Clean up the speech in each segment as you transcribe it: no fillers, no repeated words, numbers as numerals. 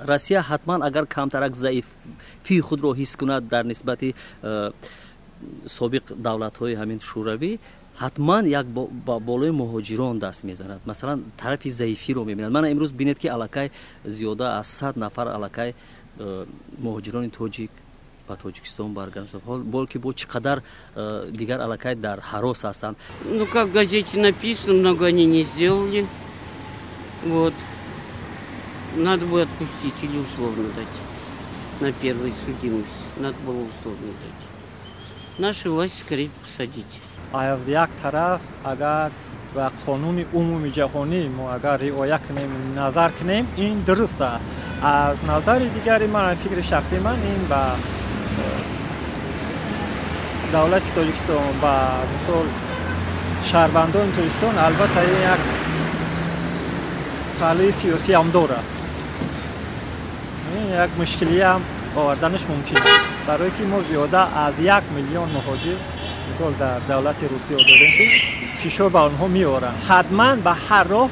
Россия ҳатман, агар камтарак заифии худро ҳис кунад дар нисбати собиқ давлатҳои ҳамин Шӯравӣ, ҳатман як болои муҳоҷирон даст мезанад. Масалан, тарафи заифиро мебинад. Мана имрӯз бинед, ки аллакай зиёда аз 100 нафар аллакай муҳоҷирони тоҷик ба Тоҷикистон баргаштанд, балки бо чӣ қадар дигар аллакай дар ҳарос ҳастанд. Ну, как в газете написано, много они не сделали. Вот. Надо было отпустить или условно дать на первой судимость. Надо было условно дать. Наши власти скорее посадить. Аз як тараф, агар ба қонуни умуми ҷаҳонӣ мо агар риоя кунем, назар кунем, ин дуруст аст. Аз назари дигари ман, фикри шахсии ман, ин ба давлати Тоҷикистон, ба мисол шаҳрвандони Тоҷикистон, албатта, ин як паҳлӯи сиёсиам дорад, як мушкилиам оварданаш мумкин аст, барое ки мо зиёда аз 1 миллион муҳоҷир, мисол, дар давлати Русия дорем, ки фишор ба онҳо меоранд ҳатман ба ҳар роҳ.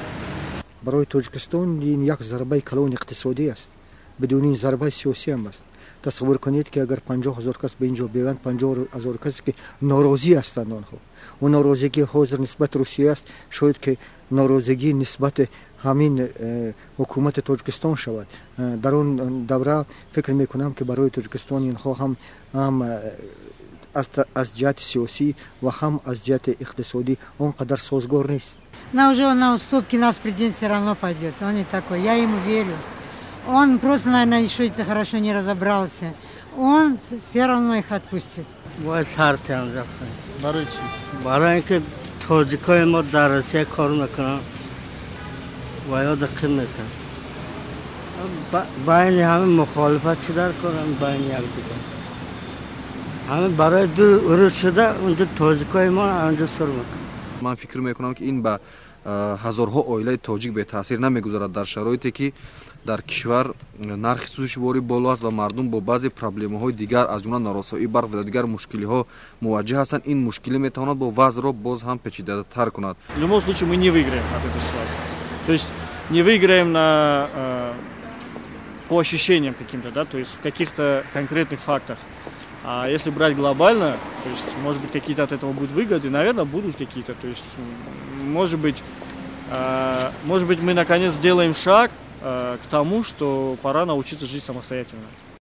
Барои Тоҷикистон ин як зарбаи калони иқтисодӣ аст, бидуни ин зарбаи сиёсиам аст. Тасаввур кунед, ки агар 50 000 кас ба ин ҷо биёянд, 50 000 касе, ки норозӣ ҳастанд онҳо, он норозигӣ ҳозир нисбати Русия аст, шояд ки норозигӣ нисбати ҳамин ҳукумати Тоҷикистон шавад. Дар он давра фикр мекунам, ки барои Тоҷикистон инҳо ҳам аз ҷиҳати сиёсӣ ва ҳам аз ҷиҳати иқтисодӣ он қадар созгор нест. На уже на уступки наш президент все равно пойдет. Он не такой. Я ему верю. Он просто, наверное, еще это хорошо не разобрался. Он все равно их отпустит. Бояд сартиам рафтан. Барои чӣ? Барои ин ки тоҷикои мо дар Русия кор мекунанд ва ёда қим месанд. Байни ҳамин мухолифат чӣ дар коранд байни якдигар? Ҳамин барои ду урус шуда, унҷо тоҷикои мо анҷо сур мекунанд. Ман фикр мекунам, ки ин ба ҳазорҳо оилаи тоҷик бетаъсир намегузарад. Дар шароите, ки дар кишвар нархи сӯзишворӣ боло аст ва мардум бо баъзе проблемаҳои дигар, аз ҷумла норасоии барқ ва дигар мушкилиҳо мувоҷеҳ ҳастанд, ин мушкилӣ метавонад бо вазъро боз ҳам печидатар кунад. В любом случае мы не выиграем от этой ситуации, то есть не выиграем на по ощущениям каким-то, да, то есть в каких-то конкретных фактах. А если брать глобально, то есть, может быть, какие-то от этого будут выгоды, наверное, будут какие-то. То есть, может быть, мы наконец сделаем шаг к тому, что пора научиться жить самостоятельно.